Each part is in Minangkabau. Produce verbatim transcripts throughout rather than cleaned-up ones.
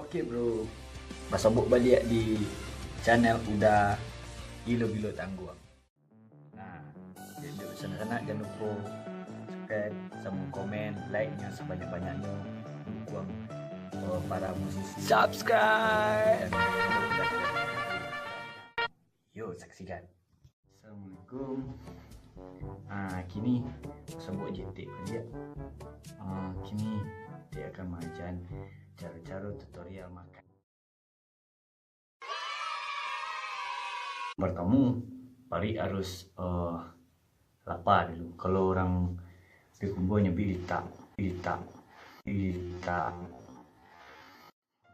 Oke, bro, basobok baliak di channel Uda Gilo-Gilo Tangguang. Nah, jadi sanak-sanak, jan lupo subscribe, samo komen, like-nyo sabanyak-banyaknyo, dukuang, eh, para musisi. Subscribe. Yo, saksikan. Assalamualaikum. Ah, kini basobok je Etek baliak. Ah, kini Etek akan maaja caro-caro tutorial makan. Partamo, paruik harus, eh, lapa dulu. Kalau urang Payakumbuah nyo bi litak, litak, litak.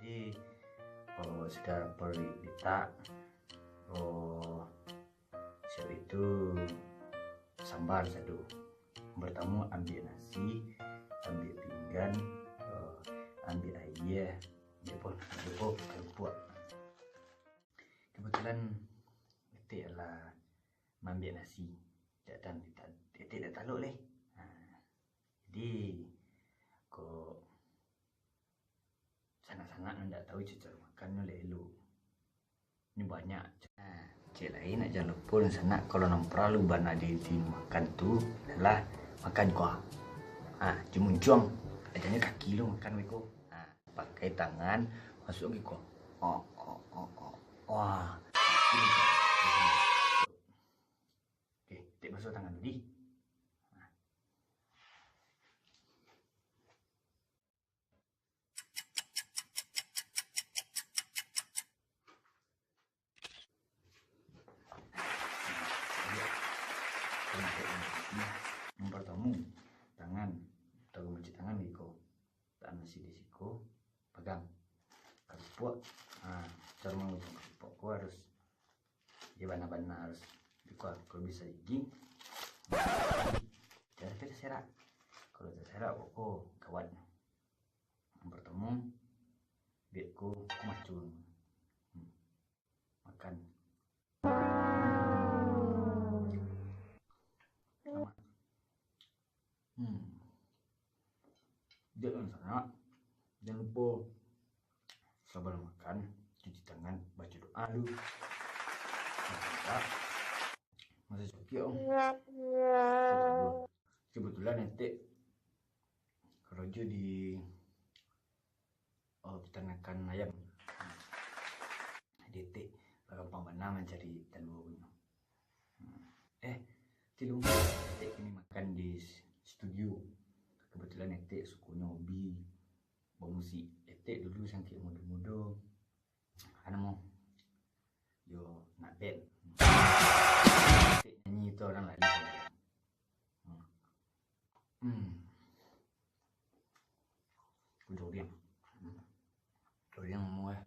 Jadi, kalau sudah paruik litak, oh, siap itu samba sado. Partamo ambiak nasi, ambiak pinggan, eh, ambiak aia, ambiak apo, ambiak apo, ambiak karupuak. Kebetulan Etek lah maambiak nasi. Dak tan-, Etek dak talok leh. Ha. Jadi, kok sanak-sanak nan dak tahu caro makannyo leh elok. Ni banyak. Nah, cek lai nak jan lupo, sanak, kalau nan paralu bana di, di makan tu adalah makan kuah. Ah, jo muncuang. Ajanyo kaki lu makan beko. Ah, pakai tangan, masuk ke kuah. Oh, oh, oh, oh. Wah. Oke, Etek basuah tangan dulu, di. Nah. Yang partamo, tangan, taruih mancik tangan di iko. Tangan nasi di siko, pagang. Karupuak, ha, caro mangucang karupuak ko harus, yo, bana-bana harus di iko, kalau bisa digiging, jan sampai taserak. Kalau taserak, ko gawat. Yang partamo, ambiak ko macun. Hmm. Makan. Hmm. Jan lupo, sabalun makan, cuci tangan, baco doa dulu. Maso sakik, om. Kebetulan Etek karajo di, oh, peternakan ayam. Di Etek lah gampang bana mancari talua ko. Eh, tilu, Etek kini makan di studio. Kebetulan Etek sukonyo hobi bamusik. Etek dulu sangkek mudo-mudo, anu, yo, nak band. Etek nyanyi tu urang lain. Hmm. Hmm. Durian. Hmm. Durian mau, eh.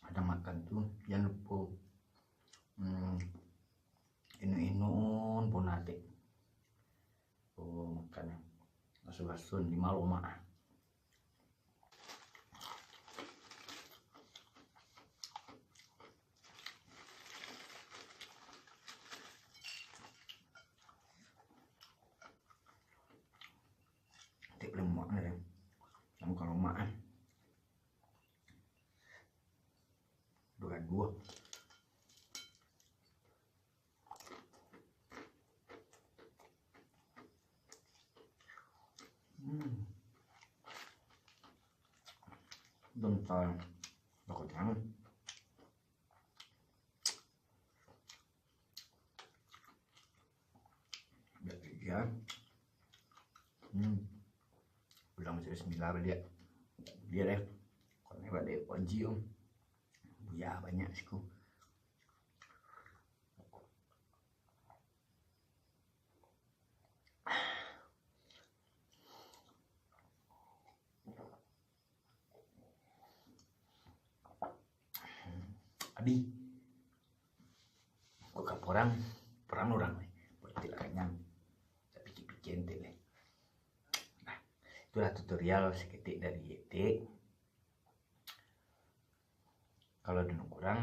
Ado makan tu, jan lupo, hmm, inun-inun pun ado. Oh, makan. Rasun-rasun, limo lomak. Tik lemak ni, kamu kalau lemak, eh. Bergaduh. Hmm. Bentar. Bakal jangan. Biar dia. Hmm. Ulang macam bismillah baliak. Biar, eh. Kalau ni balik wajib, om. Buya banyak siku. Kok ka porang, porang urang lai. Buat etek lah kanyang. Tapi pikir-pikir etek lai. Nah, itulah tutorial saketek dari etek. Kalau ado nan kurang,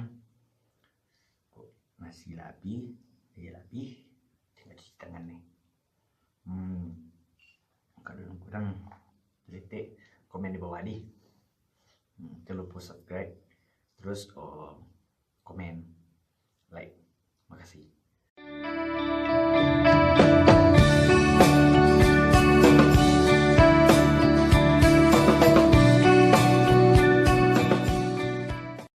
kok nasi lah abih, aia lah abih, tingga cuci tangan ni. Hmm, kalau ado nan kurang, jadi etek komen di bawah ni. Hmm, jangan lupa subscribe. Terus, oh, komen.